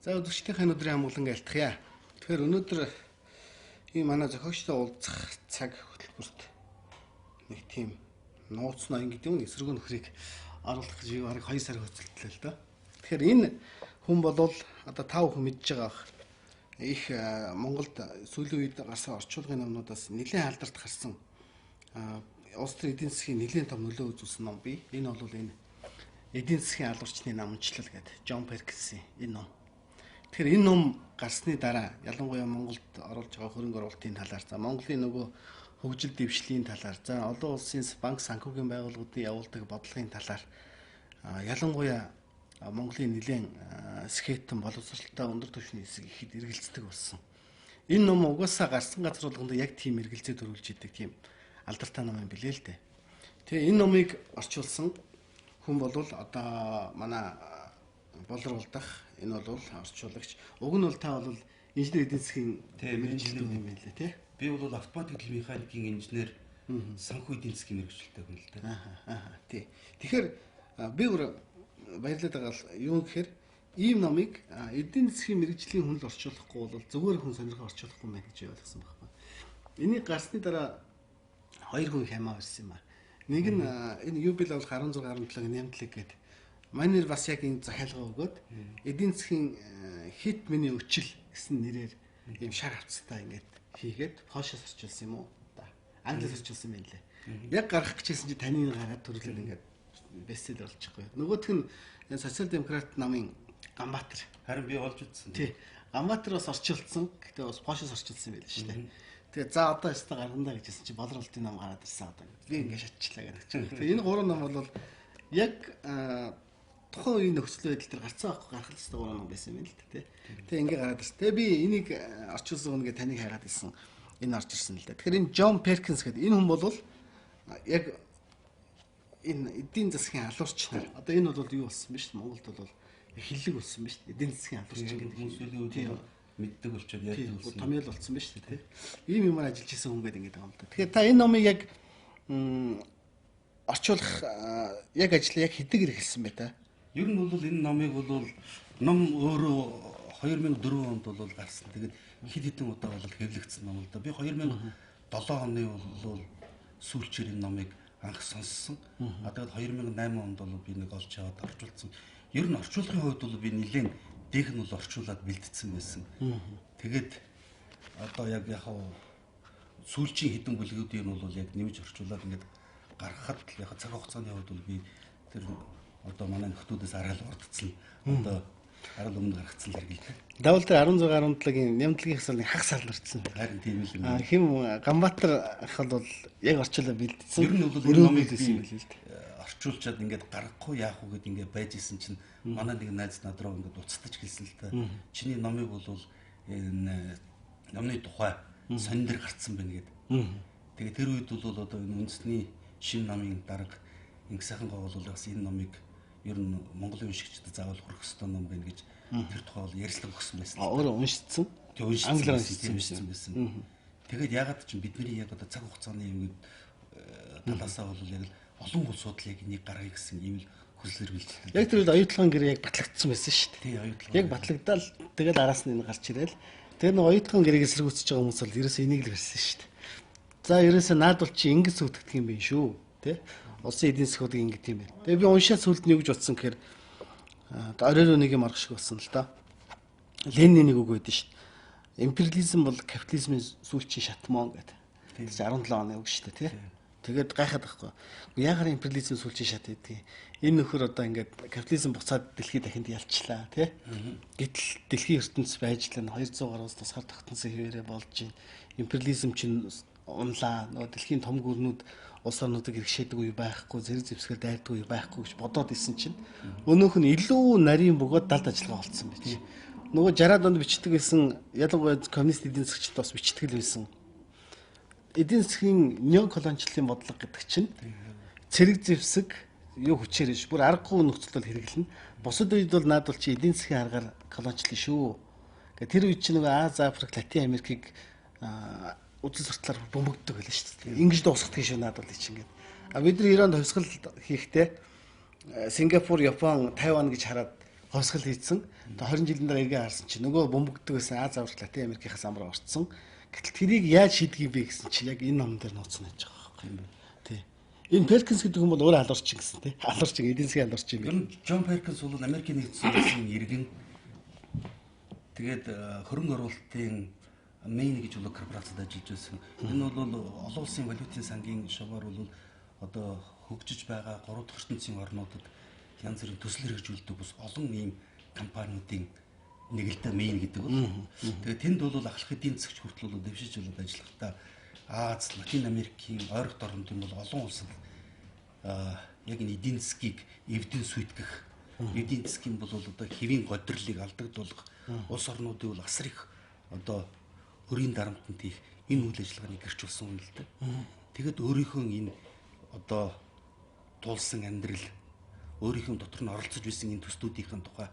За өдөрчдийн өдрийн амгалан айлтгая. Тэгэхээр өнөөдөр ийм манай зохиогчтой уулзах цаг хөтөлбөрт нэг тийм нууц ноён гэдэг юм эсрэг нөхрийг оруулах гэж бараг 2 сар хөцөлтлээ л доо. Тэгэхээр энэ хүн болвол одоо та бүхэн мэдж байгаа бах. Их Монголд сүүлийн үед гарсан орчуулгын номнуудаас нэлээд алдарт гарсан улс төрийн эдийн засгийн нэлээд том нөлөө үзүүлсэн ном бий. Энэ бол энэ эдийн засгийн алуурчны наманчлал гэдэг Джон Перкинсийн энэ ном. Тэгэхээр энэ ном гарсны дараа ялангуяа Монголд оруулж байгаа хөрөнгө оруулалтын талаар, за Монголын нөгөө хөгжил дэвшлийн талаар, за олон улсын банк санхүүгийн байгууллагуудын явуулдаг бодлогын талаар ялангуяа Монголын нэлээд скетэн боловсралтай өндөр түвшний хэсэг ихэд эргэлздэг болсон. Энэ ном угаасаа гарсан газар болгонд яг тийм эргэлзээ төрүүлж идэг тийм алдартай ном юм билээ л дээ. Тэгээ энэ номыг орчуулсан хүн бол одоо манай Болор улдах энэ бол орчуулагч. Уг нь бол та бол инженер эдийн засгийн мэргэжилтэн юм байна лээ тий. Би бол автоматик механикийн инженер, санхүү эдийн засгийн мэргэжилтэй хүн л дээ. Аа тий. Тэгэхээр би өөр баярлаад байгаа юу гэхээр ийм номыг эдийн засгийн мэргэжлийн хүн л орчуулахгүй бол зүгээр хүн сонирхол орчуулахгүй байх гэж ойлгосон байхгүй. Энийг гарсны дараа хоёр хүн хямаа ирсэн юм аа. Нэг нь энэ UBL бол 16 17-гийн нямдлаг гэдэг. Манай бас яг энэ захиалга өгөөд эдийн засгийн хит миний өчил гэсэн нэрээр ийм шар хавцтай ингээд хийгээд Польшоос орчуулсан юм уу? Англиас орчуулсан юм лээ. Яг гарах гэжсэн чи таны гараад төрлөөр ингээд бестселлер болчихгүй. Нөгөөх нь энэ социал демократ намын Ганбаатар. Харин би олж үзсэн. Тий. Ганбаатар бас орчуулсан. Гэтэ бас Польшоос орчуулсан байл шүү дээ. Тэгээ за одоо өстө гаргана гэжсэн чи Болор улдын ном гараад ирсэн одоо. Би ингээд шатчлаа гэдэг чинь. Тэгээ энэ гурван ном бол яг тухайн үеийн нөхцөл байдал дээр гарцсан байхгүй гарах л ёстой гурван ном байсан юм л дээ тий. Тэгээ ингээ гараад ирсэн. Тэгээ би энийг орчуулсан хүн гээ таныг хайгаад ирсэн. Энэ орж ирсэн л дээ. Тэгэхээр энэ Джон Перкинс гэдэг энэ хүн бол яг энэ эдийн засгийн алуурч нар. Одоо энэ бол юу болсон бэ шүү дээ. Монголд бол хиллэг болсон бэ шүү дээ. Эдийн засгийн алуурч гэдэг хүмүүс сүүлийн үед мэддэг болчиход ярьдаг болсон. Томьёол болсон ба шүү дээ тий. Ийм юмар ажиллаж исэн хүн гэдэг ингээд байгаа юм л да. Тэгэхээр та энэ номыг яг орчуулах яг ажлаа яг хэдэг хэрэгэлсэн бэ та? Ер нь бол энэ номыг бол ном өөрөө 2004 онд бол гарсан. Тэгээд хэд хэдэн удаа бол хэвлэгдсэн ном л да. Би 2007 оны бол сүүлчээр энэ номыг анх сонссон. А тэгээд 2008 онд бол би нэг олж аваад орчуулсан. Ер нь орчуулгын хувьд бол би нэлээд дэх нь бол орчуулад бэлдсэн байсан. Тэгээд одоо яг сүүлчийн хэдэн бүлгүүдийн нь бол яг нэмж орчуулад ингээд гаргахад яг цаг хугацааны хувьд бол би тэр одоо манай нөхдүүдээс арай л урдцсан. Одоо арай л өмнө гаргацсан л хэрэг л дээ. Давал дээр 16 17-гийн нямдлагийн хасал нэг хагас сар нарцсан. Харин тийм л юм. Хэм Ганбаатар ах бол яг орчуулаа бэлдсэн. Ер нь бол энэ номыг би орчуулчаад ингээд гаргахгүй яах вэ гэд ингээд байж исэн чинь манай нэг найз над руу ингээд уцтаж хэлсэн л та. Чиний номыг бол энэ номны тухай сонин дээр гарцсан байна гэд. Тэгээ тэр үед бол одоо энэ үндэсний шинэ намын дарга Инг сайхан гоо бол бас энэ номыг ер нь Монголын уншигчдад заавал хүрэх ёстой ном байна гэж тэр тухай бол ярьцлага өгсөн байсан. Өөрөө уншицсан. Тэг уншицсан. Англиар уншицсан байсан. Тэгээд ягаад ч бидний яг одоо цаг хугацааны юм талаасаа бол яг л олон улсууд л яг энийг гаргая гэсэн ийм л хүслэр бэлтгэл. Яг тэр үед оюутлогын гэрээ яг батлагдсан байсан шүү дээ. Тий, оюутлогын. Яг батлагдаал тэгэл араас нь энэ гарч ирээл. Тэр нэг оюутлогын гэрээг эсэргүүцэж байгаа хүмүүс бол ерөөсөө энийг л барьсан шүү дээ. За ерөөсөө наадвал чи ингэж зүтгэдэг юм биш шүү. Тэ? Улсын эдийн засгуудыг ингэж юм байна. Тэгээ би уншаад сүлд нь юу гэж бодсон гэхээр орой руу нэг юм арга шиг болсон л да. Ленин нэг үг байдсан шүү дээ. Империализм бол капитализмын сүүлчийн шатмон гэдэг. Тэр 17 оны үг шүү дээ, тий? Тэгээд гайхаад байхгүй. Яагаар империализм сүүлчийн шат гэдгийг. Энэ нөхөр одоо ингээд капитализм буцаад дэлхийд дахинд ялчлаа, тий? Гэтэл дэлхийн ертөнц байж л 200 гаруй тусгаар тогтносон хэвээрээ болж байна. Империализм чинь унлаа. Нөгөө дэлхийн том гүрнүүд улс орнуудыг иргэшээдэг үе байхгүй, зэрэг зэвсгэл дайрдаг үе байхгүй гэж бодоод исэн чинь өнөөх нь илүү нарийн бөгөөд далд ажиллагаа болцсон байж. Нөгөө 60-аад онд бичдэг байсан, ялангуяа коммунист эдийн засгчид бас бичдэг л байсан. Эдийн засгийн неоколоничлалын бодлого гэдэг чинь цэрэг зэвсэг юу хүчээр биш, бүр аргагүй нөхцөл бол хэрэглэнэ. Бусад үед бол наадвал чи эдийн засгийн аргаар колоничлал шүү. Гэ тэр үед чи нөгөө Аз, Африк, Латин Америкийг үзэл суртлаар бөмбөгддөг байлаа шүү дээ. Ингэж дуусгадаг шүү наадвал чинь ингээд. А бид нар Иранд хувьсгал хийхдээ Сингапур, Япон, Тайван гэж хараад Хувьсгал хийцэн. Тэгээ 20 жилийн дараа эргээ харсан чинь нөгөө бөмбөгдөг байсан Аз аврал Латин Америкийнхаас амар орцсон. Гэтэл тэрийг яаж шийдэх юм бэ гэсэн чи яг энэ номон дээр нууцсан байж байгаа байхгүй юм. Тий. Энэ Перкинс гэдэг хүн бол өөрөө алуурчин гэсэн тий. Алуурчин, эдийн засгийн алуурчин юм. Ер нь Джон Перкинс бол Америкийн нэгдсэн улсын иргэн. Тэгээд хөрөнгө оруулалтын Main гэж бол корпорацид ажиллаж байсан. Энэ бол олон улсын валютын сангийн шугаар бол одоо хөгжиж байгаа 3 дахь ертөнцийн орнуудад янз бүрийн төсөл хэрэгжүүлдэг бас олон ийм компаниудын нэг л дээ Main гэдэг бол. Тэгээд тэнд бол ахлах эдийн засгч хүртэл бол дэвшиж бол ажиллахдаа Аз, Латин Америкийн ойролт орнуудын бол олон улсад яг энэ эдийн засгийг эвдэн сүйтгэх, эдийн засгийн бол одоо хэвийн годролыг алдагдуулах улс орнуудыг бол асар их одоо өрийн дарамтанд хийх энэ үйл ажиллагааны гэрч болсон юм л дээ. Тэгэд өөрийнхөө энэ одоо туулсан амьдрал, өөрийнхөө дотор нь оролцож байсан энэ төслүүдийн тухай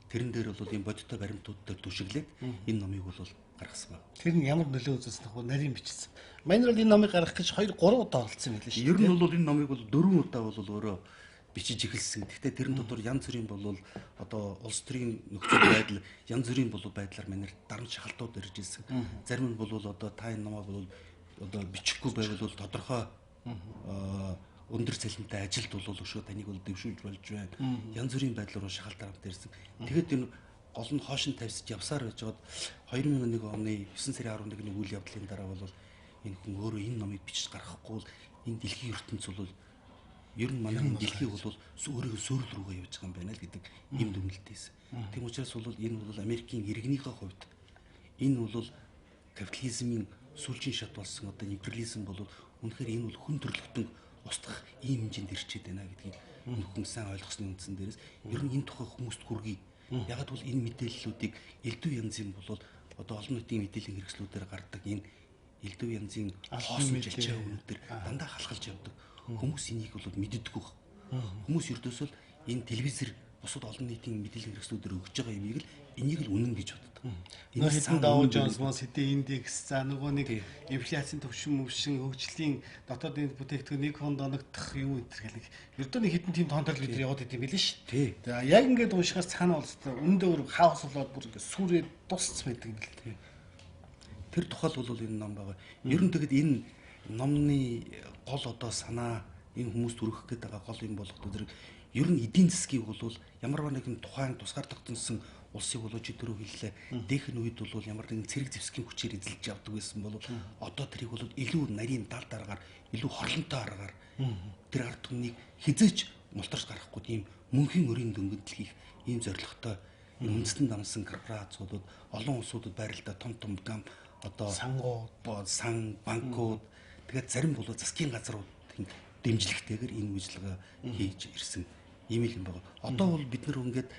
тэрэн дээр бол ийм бодиттой баримтууд дээр түшиглээд энэ номыг бол гаргасан байна. Тэр нь ямар нөлөө үзүүлсэн вэ? Нарийн бичсэн. Манайр бол энэ номыг гаргах гэж 2 3 удаа оролцсон юм билээ шүү. Ер нь бол энэ номыг бол 4 удаа бол өөрөө бичиж эхэлсэн. Гэхдээ тэрэн дотор янз бүрийн бол одоо улс төрийн нөхцөл байдал, янз бүрийн бол байдлаар манайр дарамт шахалтууд ирж ирсэн. Зарим нь бол одоо та энэ номоо бол одоо бичихгүй байвал бол тодорхой өндөр цалинтай ажилд бол өшөө таныг бол дэвшүүлж болж байна. Янз бүрийн байдлаар шахалт дарамт ирсэн. Тэгээд энэ гол нь хоош нь тавьсаж явсаар байж байгаад 2001 оны 9 сарын 11-ний үйл явдлын дараа бол энэ хүн өөрөө энэ номыг бичиж гаргахгүй бол энэ дэлхийн ертөнц бол ер нь манай дэлхийг бол өөрийнхөө суурил рүүгээ явж байгаа юм байна л гэдэг ийм дүгнэлт хийсэн. Тийм учраас бол энэ бол Америкийн иргэнийхээ хувьд энэ бол капитализмын сүүлчийн шат болсон одоо империализм бол үнэхээр энэ бол хүн төрөлхтөн устгах ийм хэмжээнд ирчээд байна гэдгийг энэ хүн сайн ойлгосны үндсэн дээрээс ер нь энэ тухай хүмүүст хүргэе. Ягаад бол энэ мэдээллүүдийг элдв янзын бол одоо олон нийтийн мэдээллийн хэрэгслүүдээр гардаг энэ элдв янзын хоосон жалчаа өнүүдээр дандаа халахалж явдаг. Хүмүүс энийг бол мэддэггүй. Хүмүүс ердөөсөө энэ телевизэр бусад олон нийтийн мэдээллийн хэрэгслүүдээр өгж байгаа юмыг л энийг л үнэн гэж боддог. Нөгөө хэдэн Dow Jones мөн хэдэн индекс, за нөгөө нэг инфляцийн төвшин мөвшин, хөгжлийн дотоодын бүтээгдэхүүн нэг хонд оногдох юм энэ төр гэх нэг ердөө нэг хэдэн тийм тоон төрөл бид нар яваад идэм билээ ш. Тэгээ яг ингээд уншихаар цаана бол өндөө өөр хаос болоод бүр ингээд сүрээ дусц байдаг юм бэл. Тэр тухай бол энэ ном байгаа. Ер нь тэгэд энэ номны гол одоо санаа энэ хүмүүст хүргэх гээд байгаа гол юм болох зэрэг ер нь эдийн засгийг бол ямар нэгэн тухайн тусгаар тогтносон улсыг бол жидөрөө хэллээ. Дээхэн үед бол ямар нэгэн цэрэг зэвсгийн хүчээр эзэлж явдаг байсан бол одоо тэрийг бол илүү нарийн дал дараагаар, илүү хорлонтой аргаар тэр ард түмнийг хизээч мултарч гаргахгүй тийм мөнхийн өрийн дөнгөдөл хийх ийм зорилготой үндэстэн дамсан корпорациудад олон улсуудад байралтай том том гам одоо сангууд, сан банкуд тэгээд зарим бол засгийн газруудын дэмжлэгтэйгээр энэ үйлчлэгээ хийж ирсэн ийм л юм байна. Одоо бол бид нар ингээд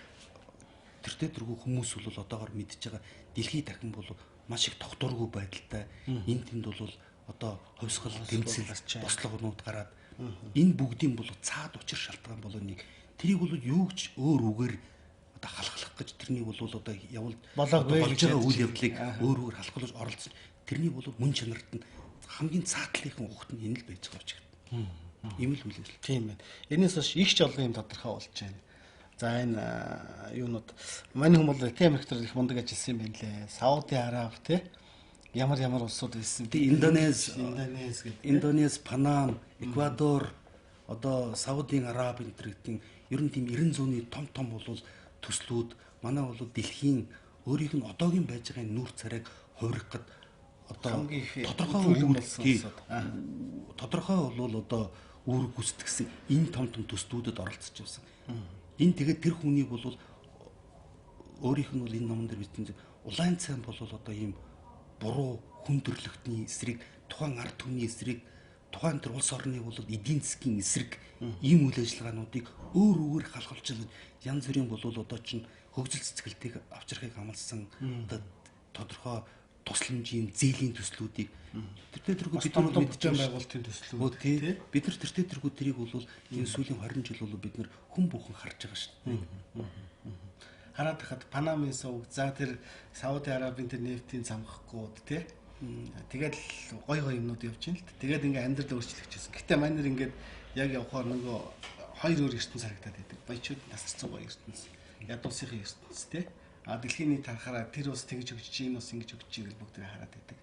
тэртээ тэргүй хүмүүс бол одоогор мэдж байгаа дэлхийд дахин бол маш их тогтворгүй байдалтай энэ тэнд бол одоо хувьсгал, тэмцэл, бослогонууд гараад энэ бүгдийн бол цаад учир шалтгаан болоо нэг тэрийг бол юу ч өөр үгээр одоо халахлах гэж тэрнийг бол одоо явуул болж байгаа үйл явдлыг өөр үгээр халахлаж оролцсон тэрний бол мөн чанарт нь хамгийн цаатлынхан угт нь энэ л байж байгаа учраас ийм л үйл явдал. Тийм байна. Энээс хойш их ч олон юм тодорхой болж байна. За энэ юунууд манай хүмүүс Латин Америк дээр их мундаг ажилласан юм байна лээ. Сауди Араб те ямар ямар улсууд байсан. Тэг Индонез, гэдэг. Индонез, Панам, Эквадор, одоо Саудын Араб энэ төр гэдэг ер нь тийм 90 зууны том том бол төслүүд манай бол дэлхийн өөрийнх нь одоогийн байж байгаа нүүр царайг хувиргах гэд одоо тодорхой болсон улсууд. Тодорхой бол одоо үүрэг гүйцэтгсэн энэ том том төслүүдэд оролцож байсан. Энэ тэгээд тэр хүнийг бол өөрийнх нь бол энэ номон дээр бичсэн улаан цайн бол одоо ийм буруу хүн төрлөختний эсрэг, тухайн ард түмний эсрэг, тухайн тэр улс орны бол эдийн засгийн эсрэг ийм үйл ажиллагаануудыг өөр өөрөөр халахалж янз бүрийн бол одоо чинь хөгжил цэцгэлтийг авчрахыг амласан одоо тодорхой тусламжийн зээлийн төслүүдийг тэртээ тэргүй бид нар мэдж байгуулалтын төслүүд тий бид нар тэртээ тэргүй тэрийг бол энэ сүүлийн 20 жил бол бид нар хүн бүхэн харж байгаа шүү дээ. Хараад хахад Панамын сувг, за тэр Сауди Арабын тэр нефтийн цамхгууд тий тэгээд л гой гой юмнууд явж байна л. Тэгээд ингээ амьдрал өөрчлөгдөж. Гэтэ манайр ингээд яг явхаар нөгөө хоёр өөр ертөнц харагдаад байдаг. Баячууд тасарсан гоё ертөнц. Ядуусын ертөнц тий. А дэлхийн нийт харахаараа тэр ус тэгж өгч, энэ ус ингэж өгч гэж бүгд хараад байдаг.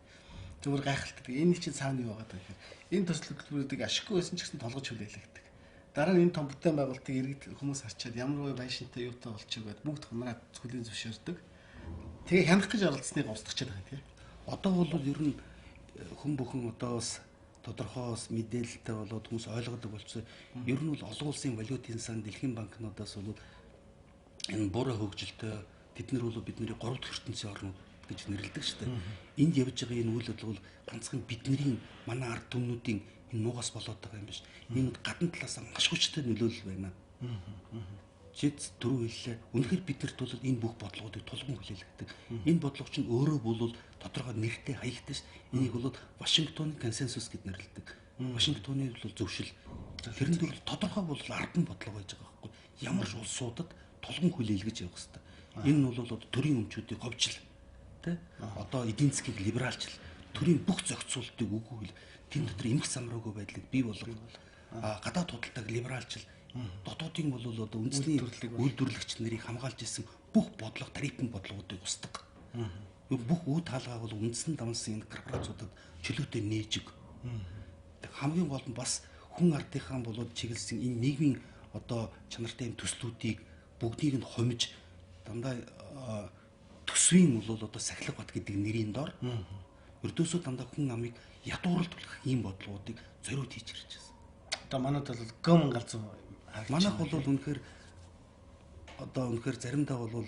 Зүгээр гайхалтай. Энэ чинь цаана юу байгаа гэхээр энэ төсөл хөтөлбөрүүдийг ашиггүй байсан ч гэсэн толгож хүлээлгдэг. Дараа нь энэ том бүтээн байгуулалтыг иргэд хүмүүс харчаад ямар үе байшинтай юутай болчих гээд бүгд хунраад хүлээн зөвшөөрдөг. Тэгээ хянах гэж оролцсныг устгах байгаа юм тий. Одоо бол ер нь хүн бүхэн одоо бас тодорхой бас мэдээлэлтэй болоод хүмүүс ойлгодог болчихсон. Ер нь бол олон улсын валютын сан, дэлхийн банкнуудаас бол энэ буруу хөгжилтэй тэд нар бол бидний 3 дахь ертөнцийн орнууд гэж нэрлэдэг шүү дээ. Энд явж байгаа энэ үйл явдал бол ганцхан бидний манай ард түмнүүдийн энэ муугаас болоод байгаа юм биш. Энэ гадна талаас маш хүчтэй нөлөөлөл байна. Жид түрүү хэллээ. Үнэхээр биднэрт бол энэ бүх бодлогоодыг тулгын хүлээлгдэг. Энэ бодлого чинь өөрөө бол тодорхой нэртэй хаягтай ш. Энийг бол Вашингтоны консенсус гэд нэрлэдэг. Вашингтоны бол зөвшөл. Тэрэн дээр тодорхой бол ардан бодлого байж байгаа байхгүй. Ямар ч улсуудад тулгын хүлээлгэж явах хэрэгтэй. Энэ нь бол одоо төрийн өмчүүдийг говьжил тэ одоо эдийн засгийг либералчил төрийн бүх зохицуултыг үгүй хэл тэн дотор эмх самраагүй байдлыг бий болгох гадаад худалдааг либералчил дотоодын бол одоо үндэсний үйлдвэрлэгч нарыг хамгаалж исэн бүх бодлого тарифын бодлогоодыг устгах. Бүх үе таалгаа бол үндсэн давнсан энэ корпорациудад чөлөөтэй нээж өг. Хамгийн гол нь бас хүн ардынхаа болоод чиглэсэн энэ нийгмийн одоо чанартай юм төслүүдийг бүгдийг нь хомж дандаа төсвийн бол одоо сахилга бат гэдэг нэрийн дор ердөөсөө дандаа хүн амыг ядууралд түлхэх ийм бодлогоодыг зориуд хийж ирж байсан. Одоо манайд бол гомн галзуу манайх бол үнэхээр одоо үнэхээр заримдаа бол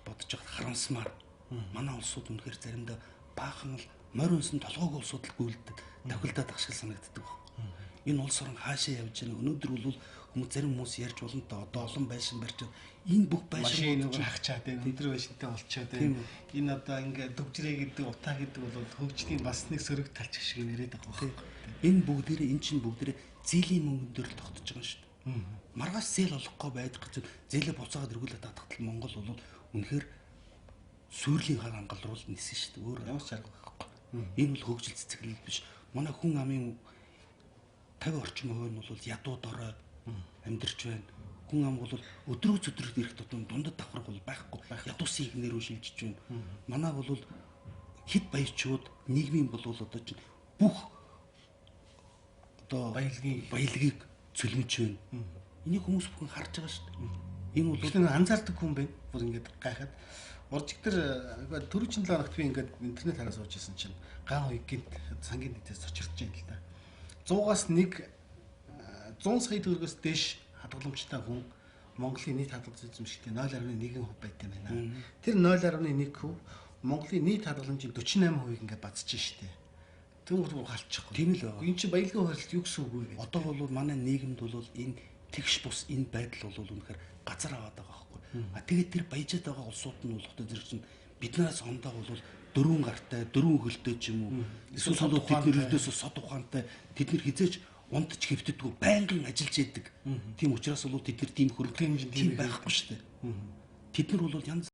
бодож байхад харамсмаар манай улсууд үнэхээр заримдаа баахан л морь унсан толгойг улсууд л гүйлддэг тохилдоод ах шиг санагддаг баг. Энэ улс орон хаашаа явж байна? Өнөөдөр бол хүмүүс зарим хүмүүс ярьж болно та одоо олон байшин барьж энэ бүх байшин нэг хахчаад байна. Өндөр байшинтай болчоод байна. Энэ одоо ингээ төвжрээ гэдэг утаа гэдэг бол хөгжлийн бас нэг сөрөг талч шиг юм яриад байгаа байхгүй. Энэ бүгдээрээ эн чинь бүгдээрээ зээлийн мөнгөн дээр л тогтож байгаа юм шүү дээ. Маргааш зээл олохгүй байдаг гэж зээлээ буцаагаад эргүүлээд татахтал Монгол бол үнэхээр сүйрлийн хар хангалруул нисэн шүү дээ. Өөр ямар ч арга байхгүй. Энэ бол хөгжил цэцэглэл биш. Манай хүн амын 50 орчим хувь нь бол ядуу дорой амьдарч байна. Хүн ам бол өдрөө өдрөд ирэх тутам дундад давхарга бол байхгүй. Ядуусын игнэр рүү шилжиж байна. Манай бол хэд баячууд нийгмийн бол одоо чинь бүх одоо баялагийг цөлмөж байна. Энийг хүмүүс бүхэн харж байгаа шүү дээ. Энэ бол анзаардаг хүн байна. Бүр ингээд гайхаад уржиг дээр түрүүчийн 7 хоногт би ингээд интернет хараа сууж исэн чинь ган хоёр гинт сангийн нийтээс цочирч байна л да. 100-аас 1 100 сая төгрөгөөс дээш хадгаламжтай хүн Монголын нийт хадгалж эзэмшилтийн 0.1% байт юм байна. Тэр 0.1% Монголын нийт хадгаламжийн 48%-ийг ингээд базж штэ. Тэгвэл бүр галчихгүй. Тийм л байна. Энэ чинь баялагын хөрөлт юу гэсэн үг вэ гэдэг. Одоо бол манай нийгэмд бол энэ тэгш бус энэ байдал бол үнэхээр газар аваад байгаа байхгүй. А тэгээд тэр баяжаад байгаа улсууд нь болох зэрэг чинь биднээс ондоо бол дөрвөн гартай, дөрвөн хөлтэй ч юм уу. Эсвэл бол тэд нэр ердөөсөө сод ухаантай тэд нэр хизээч унтж хэвтдэггүй байнгын ажиллаж яадаг. Тийм учраас бол тэд нэр тийм хөрөнгө тийм байхгүй шүү дээ. Тэд нар бол янз